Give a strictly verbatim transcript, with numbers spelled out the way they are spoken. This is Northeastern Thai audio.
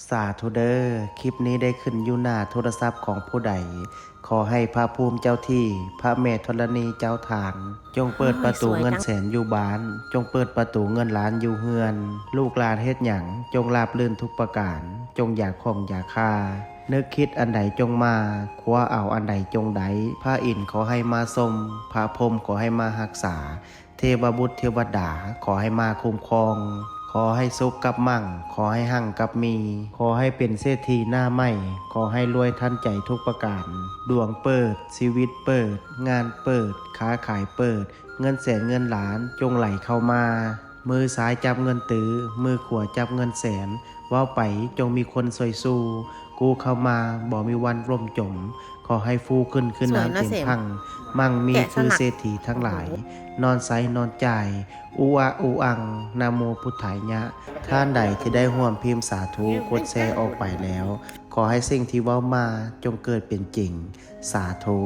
สาธุเด้อ คลิปนี้ได้ขึ้นอยู่หน้าโทรศัพท์ของผู้ใด ขอให้พระภูมิเจ้าที่ พระแม่ธรณีเจ้าทาน จงเปิดประตูเงินแสนอยู่บ้าน จงเปิดประตูเงินล้านอยู่เฮือน ลูกหลานเฮ็ดหยัง จงราบรื่นทุกประการ จงอย่าข้องอย่าคา นึกคิดอันใดจงมา คว้าเอาอันใดจงได้ พระอินทร์ขอให้มาชม พระพรหมขอให้มารักษา เทวบุตรเทวดาขอให้มาคุ้มครอง ขอให้สุขกับมั่ง ขอให้หั่งกับมี ขอให้เป็นเศรษฐีหน้าใหม่ ขอให้รวยทันใจทุกประการ ดวงเปิด ชีวิตเปิด งานเปิด ค้าขายเปิด เงินแสนเงินล้านจงไหลเข้ามา มือซ้ายจับเงินตื้อ มือขวาจับเงินแสน เว้าไปจงมีคนช่วยสู้ กู้เข้ามาบ่มีวันล่มจม ขอให้ฟูขึ้นคือน้ำเต็มพัง มั่งมีคือเศรษฐีทั้งหลาย นอนใสนอนจ่าย อุอะอุอัง นะโมพุทธายะ ท่านใดที่ได้ร่วมพิมพ์สาธุ กดแชร์ออกไปแล้ว ขอให้สิ่งที่เว้ามาจงเกิดเป็นจริง สาธุ